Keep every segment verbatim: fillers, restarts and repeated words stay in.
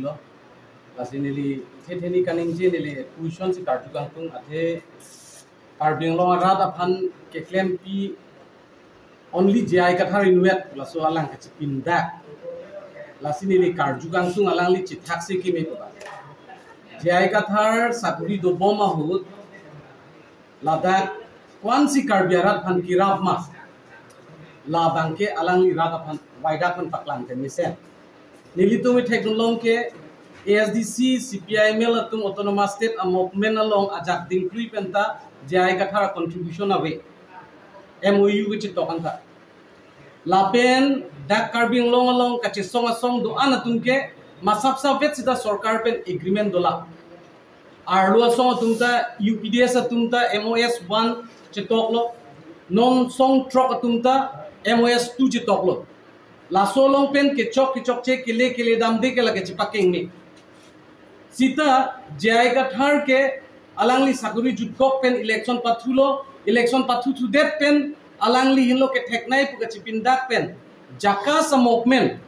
lo. Lasi neli thetheni kaningje neli question si karju kangtung athe Karbi Anglong arat aphan keklempi only J I Kathar inutvet laso alang kachipindak. Lasi neli karju kangtung alangli chithak si keme ko ba. J I Kathar sakori dobom ahut ladak ko-ansi Karbi arat aphan kerap ma. Labangke alangli rat aphan vaidak aphan paklang ke mesen. Nelitum ithek along ke A S D C, C P I M L atum Autonomous State a movement along ajak dingklui penta J I Kathar contribution ave. M O U kechitok anta. Lapen dak Karbi Anglong along kachesong asong do-an atum ke masap savet sita sorkar pen agreement dolang. Arlo asong atum ta U P D S atum ta M O S one chetoklo. Non song throk atum ta M O S two chetoklo. Laso along pen kechok kechokche kele kele damde ke lake chepakeng ni. Sita J I Kathar ke alangli sakori jutkok pen election pathulo, election pathuthudet pen alangli henlo ketheknei pu kachipindak pen JACAS a movement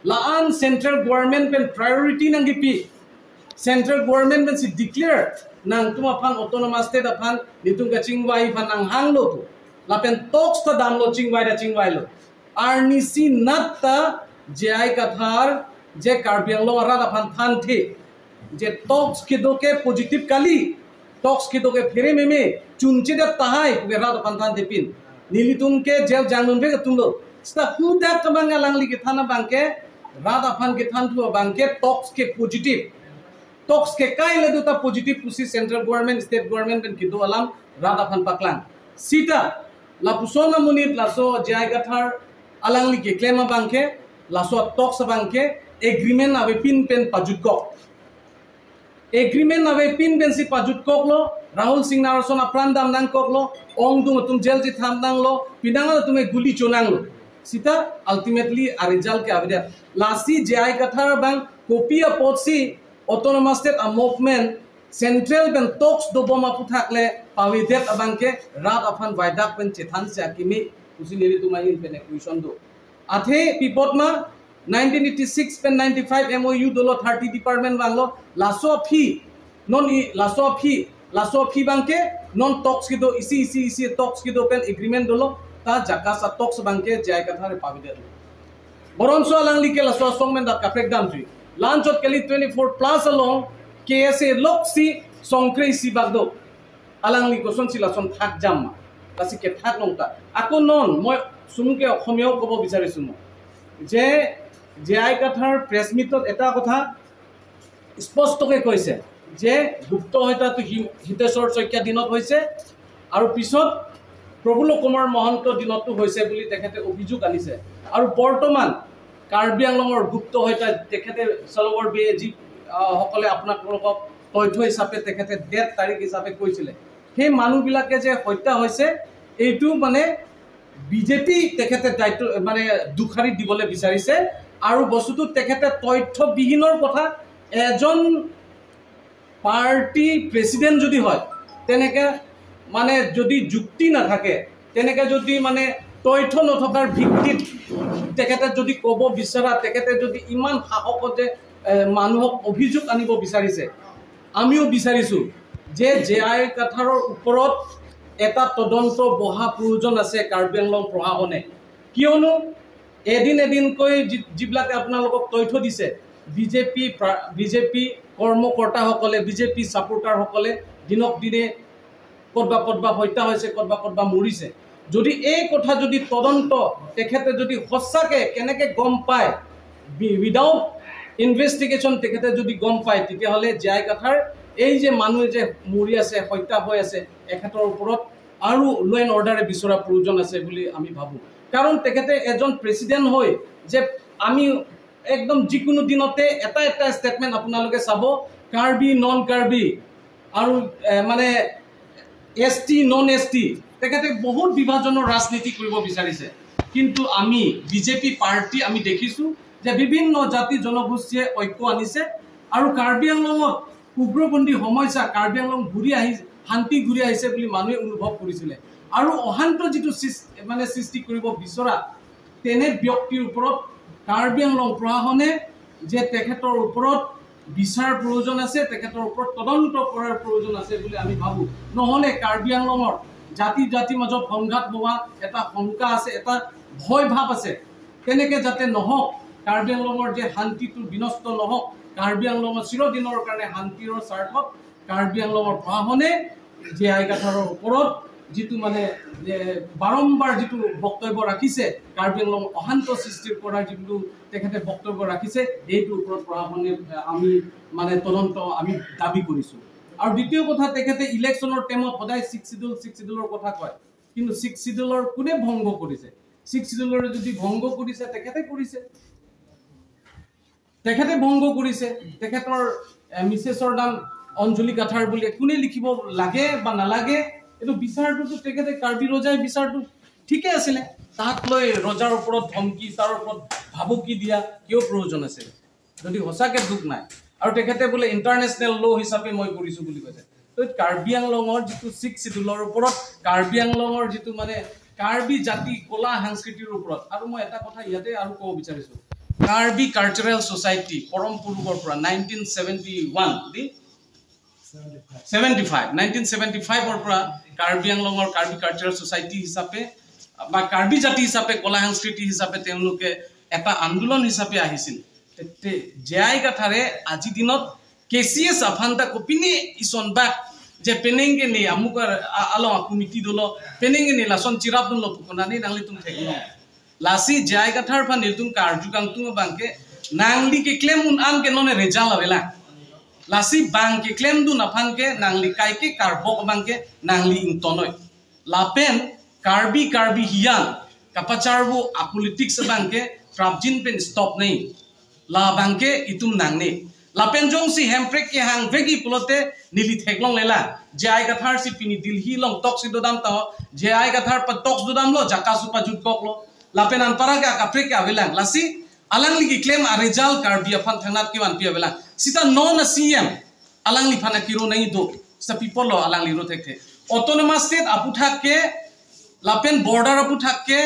la-an central government pen priority nangkipi, central government pensi declare nangtum aphan Autonomous State aphan nelitum kachingvai aphan nanghanglo pu. Lapen talks ta damlo, chingvai ta chingvailo. Arnisi nat ta J I Kathar je Karbi Anglong arat aphan thanthe je talks kedo ke positive kali, talks kedo ke phere meme, chunchedet tahai pu ke rat aphan thanthe pin. Nelitum ke jail jangnun ve atumlo. Sita hudak kemang alangli kethan abangke, rat aphan kethan thu abangke talks ke positive. Talks ke kai le duta positive pusi central government, state government pen kedo alam rat aphan paklang. Sita lapuson amonit laso J I Kathar alangli keklem abangke, laso talks abangke agreement avepin pen pajutkok. Agreement avepin pensi pajutkoklo, Rahul Singh Naorson apran dam nangkoklo, ongdung atum jail chetham nanglo, pinang atum guli chonanglo. Sita ultimately a result ke avedet. Lasi J I Kathar abang kopi apotsi Autonomous State a movement central pen talks dobom aphuthak le pavedet abangke rat aphan vaidak pen chethan si akimi pusi nelitum ahin pen question do. Athe pi apot ma nineteen eighty-six pen ninety-five M O U dolo, thirty department vanglo, laso aphi non i laso aphi, laso aphi abangke non talks kedo, isi isi isi talks kedo pen agreement dolo, ta JACAS a talks abangke J I Kathar pavedetlo. Boronso alangli ke laso asong pen dak kaprek damjui. La-anchot kali twenty-four plus along K S A loksi songkre isi bak do. Alangli kosonsi lason thak jam ma. Lasi kethak nong ta. Ako non, মই চমুকৈ অসমীয়াও ক'ব বিচাৰিছো মই, যে J I Kathar press meet ত এটা কথা স্পষ্টকৈ কৈছে যে গুপ্ত হত্যাটো হি-, হিতেশ্বৰ শইকীয়া দিনত হৈছে আৰু পিছত প্ৰফুল্ল কুমাৰ মহন্ত দিনতো হৈছে বুলি তেখেতে অভিযোগ আনিছে। আৰু বৰ্তমান কাৰ্বি আংলঙৰ গুপ্ত হত্যা তেখেতে চলবৰ বিয়ে যি, আহ, সকলে আপোনালোকক তথ্য হিচাপে তেখেতে ডেট তাৰিখ হিচাপে কৈছিলে, সেই মানুহবিলাকে যে হত্যা হৈছে, এইটো মানে বিজেপি তেখেতে দায়িত্ব, মানে, দুষাৰি দিবলৈ বিচাৰিছে। আৰু বস্তুটো তেখেতে তথ্যবিহীনৰ কথা, এজন পাৰ্টি প্ৰেচিডেণ্ট যদি হয়, তেনেকে, মানে, যদি যুক্তি নাথাকে, তেনেকে যদি, মানে, তথ্য নথকাৰ ভিত্তিত তেখেতে যদি ক'ব বিচৰা, তেখেতে যদি ইমান সাহসত যে, এ, মানুহক অভিযোগ আনিব বিচাৰিছে, আমিও বিচাৰিছো যে জে আই কাথাৰৰ ওপৰত এটা তদন্ত বহা প্ৰয়োজন আছে কাৰ্বি আংলং প্ৰশাসনে। কিয়নো এদিন এদিনকৈ যি-, যিবিলাকে আপোনালোকক তথ্য দিছে, বিজেপি প্ৰা-, বিজেপি কৰ্মকৰ্তাসকলে, বিজেপি ছাপোৰ্টাৰসকলে দিনক দিনে ক'তবা ক'তবা হত্যা হৈছে, ক'তবা ক'তবা মৰিছে। যদি এই কথা যদি তদন্ত তেখেতে যদি সঁচাকে কেনেকে গম পায়, বি-, উইদাউট ইনভেষ্টিগেশ্যন তেখেতে যদি গম পায়, তেতিয়াহ'লে জে আই কাথাৰ এই যে মানুহ যে মৰি আছে, হত্যা হৈ আছে, এখেতৰ ওপৰত আৰু ল' এণ্ড অৰ্ডাৰে বিচৰা প্ৰয়োজন আছে বুলি আমি ভাবোঁ। কাৰণ তেখেতে এজন প্ৰেচিডেণ্ট হৈ যে আমি একদম যিকোনো দিনতে এটা এটা ষ্টেটমেণ্ট আপোনালোকে চাব, কাৰ্বি, নন কাৰ্বি আৰু, এ, মানে এছ টি, নন এছ টি, তেখেতে বহুত বিভাজনৰ ৰাজনীতি কৰিব বিচাৰিছে। কিন্তু আমি বিজেপি পাৰ্টি আমি দেখিছোঁ যে বিভিন্ন জাতি জনগোষ্ঠীয়ে ঐক্য আনিছে আৰু কাৰ্বি আংলঙত উগ্ৰপন্থী সমস্যা, কাৰ্বি আংলং ঘূৰি আহি, শান্তি ঘূৰি আহিছে বুলি মানুহে অনুভৱ কৰিছিলে। আৰু অশান্ত যিটো সৃষ-, মানে সৃষ্টি কৰিব বিচৰা তেনে ব্যক্তিৰ ওপৰত কাৰ্বি আংলং প্ৰশাসনে যে তেখেতৰ ওপৰত বিচাৰ প্ৰয়োজন আছে, তেখেতৰ ওপৰত তদন্ত কৰাৰ প্ৰয়োজন আছে বুলি আমি ভাবো। নহ'লে কাৰ্বি আংলঙৰ জাতি জাতিৰ মাজত সংঘাত হোৱা এটা শংকা আছে, এটা ভয় ভাৱ আছে। তেনেকে যাতে নহওক, কাৰ্বি আংলঙৰ যে শান্তিটো বিনষ্ট নহওক, কাৰ্বি আংলঙৰ চিৰদিনৰ কাৰণে শান্তিৰ স্বাৰ্থত কাৰ্বি আংলঙৰ প্ৰশাসনে জে আই কাথাৰৰ ওপৰত যিটো মানে যে বাৰম্বাৰ যিটো বক্তব্য ৰাখিছে, কাৰ্বি আংলঙৰ অশান্ত সৃষ্টি কৰাৰ যিটো তেখেতে বক্তব্য ৰাখিছে, এইটোৰ ওপৰত প্ৰশাসনে, আহ, আমি মানে তদন্ত আমি দাবী কৰিছো। আৰু দ্বিতীয় কথা, তেখেতে ইলেকশ্যনৰ টাইমত সদায় ছিক্স শ্বিডিউল, ছিক্স শ্বিডিউলৰ কথা কয়, কিন্তু ছিক্স শ্বিডিউলৰ কোনে ভংগ কৰিছে? ছিক্স শ্বিডিউলৰ যদি ভংগ কৰিছে, তেখেতে কৰিছে। তেখেতে ভংগ কৰিছে। তেখেতৰ, এ, মিছেছৰ নাম অঞ্জলি কাথাৰ বুলি কোনে লিখিব লাগে বা নালাগে, এইটো বিচাৰটোতো তেখেতে কাৰ্বি ৰজাই বিচাৰটো ঠিকে আছিলে। তাক লৈ ৰজাৰ ওপৰত ধমকি, তাৰ ওপৰত ভাবুকি দিয়া কিয় প্ৰয়োজন আছে? যদি সঁচাকে দুখ নাই আৰু তেখেতে বোলে ইণ্টাৰনেশ্যনেল ল' হিচাপে মই কৰিছো বুলি কৈছে, তো কাৰ্বি আংলঙৰ যিটো ছিক্স শ্বিডিউলৰ ওপৰত কাৰ্বি আংলঙৰ যিটো মানে কাৰ্বি জাতি কলা সংস্কৃতিৰ ওপৰত, আৰু মই এটা কথা ইয়াতে আৰু ক'ব বিচাৰিছো, কাৰ্বি কালচাৰেল ছ'চাইটি পৰম পুৰুষৰ পৰা নাইনটিন ছেভেণ্টি ওৱান দি ছেভেণ্টি ফাইভ, নাইনটিন ছেভেণ্টি ফাইভৰ পৰা কাৰ্বি আংলঙৰ কাৰ্বি কালচাৰেল ছ'চাইটি হিচাপে বা কাৰ্বি জাতি হিচাপে কলা সংস্কৃতি হিচাপে তেওঁলোকে এটা আন্দোলন হিচাপে আহিছিল। Te, te, J I Kathar-e aji dinot K C S aphan ta kopine isonbak je penang ke ne amukar a-, along a-committee dolo, penang ke ne lason chirap dunlo pu konane nanglitum theklo. Lasi J I Kathar aphan nelitum karju kangtung abang ke nangli keklem un-an ke non result avelang. Lasi bang keklemdun aphan ke nangli kaike karbok abang ke nangli ingtonnoi. Lapen Karbi Karbi hiyan kapacharvo a-politics abang ke prapjin pen stop nai. Labang ke itum nangne. Lapen jongsi Hemprek kehang vegi pulote neli theklonglelang. J I Kathar si pini Delhi along talks si dodam ta ho. J I Kathar pa talks dodamlo, jaka su pajutkoklo. Lapen anparke akaprek ke avelang. Lasi alangli keklem a-result Karbi aphan thangnat kevanpi avelang. Sita non a-C M alangliphan akiro nai do. Sita pi apotlo alangli ro thekthe. Autonomous State aputhak ke lapen border aputhak ke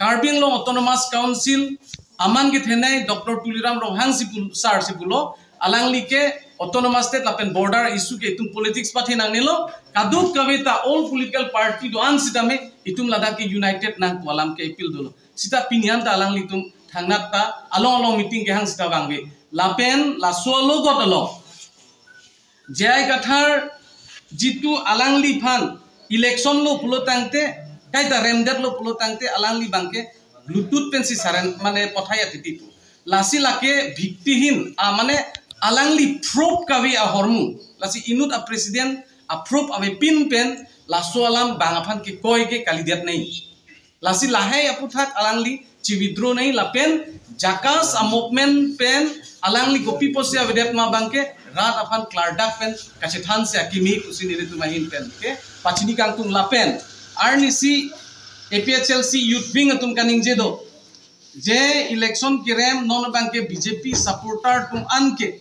Karbi Anglong Autonomous Council aman kethenei Doctor Tuliram Ronghang si pu-, sir si pulo, alangli ke Autonomous State lapen border issue ke itum politics pathe nangnelo, kadokave ta all political party do-an sitame itum ladak ke united nang pu alam ke appeal dolo. Sita pini an ta alanglitum thangnat ta along along meeting kehang sita vangve. Lapen laso alogot along J I Kathar jitu alangliphan election lo pulo tangte, kaita remdet lo pulo tangte alangli abang ke Bluetooth pen si saren mane pothai atiti pu. Lasi lake bhiktihin a mane alangli proof kave ahormu. Lasi inut a-president a-proof avepin pen laso alam bang aphan kekoi ke kalidet nai. Lasi lahai aputhak alangli chi-withdraw nai lapen JACAS a-movement pen alangli kopi pusi avedet ma abang ke rat aphan klardak pen kachethan si akimi pusi nelitum ahin pen ke pachini kangtung lapen arnisi A P H L C youth wing atum kaningje do. Je election kerem non abang ke B J P supporter atum an ke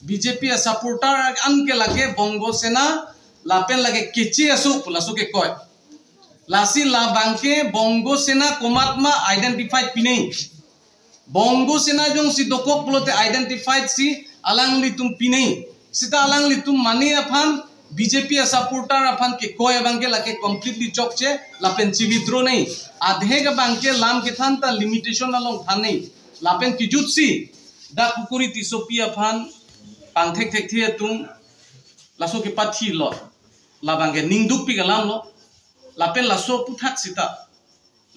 B J P a-supporter an ke lake Bongo Sena lapen lake Keche aso pu laso kekoi. Lasi labang ke Bongo Sena komat ma identified pinei. Bongo Sena jongsi dokok pulote identified si alanglitum pinei. Sita alanglitum mane aphan B J P a-supporter aphan kekoi abang ke lake completely chokche lapen chi-withdraw nai. Adhe ke abang ke lam kethan ta limitation along than nai. Lapen kejutsi dak Pukuri Tissopi aphan pangthek thekthe atum laso kepathi lo, labang ke ningdukpik alam lo, lapen laso aputhak sita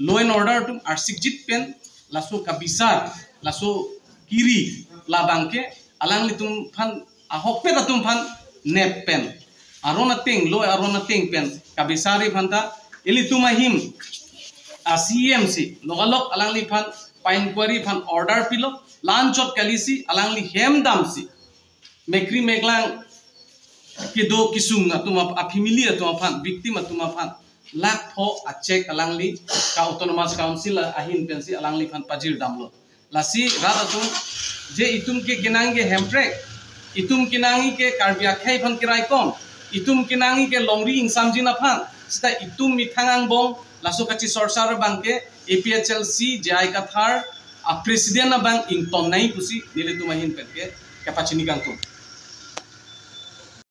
law and order atum arsikjit pen laso kabisar, laso kiri labang ke alanglitum aphan ahokpet atum aphan nep pen, aron ateng, law aron ateng pen kabisar aphan ta ilitum ahin a-C M si logalok alangliphan pa-inquiry aphan order pilo, la-anchot kalisi alangli hem damsi mekri meklang kedo kesung atum ap-, a-family atum aphan, victim atum aphan lakh pho a-cheque alangli ka Autonomous Council ahin pensi alangliphan pajir damlo. Lasi rat atum je itum ke kenangji ke Hemprek, itum kenangji ke Karbi akhei aphan keraikom, itum kenangji ke longri ingsamjin aphan, sita itum methang angbong laso kachisorsar abang ke A P H L C, J I Kathar, a president abang ington nangji pusi nelitum ahin pen ke kepachini kangtung.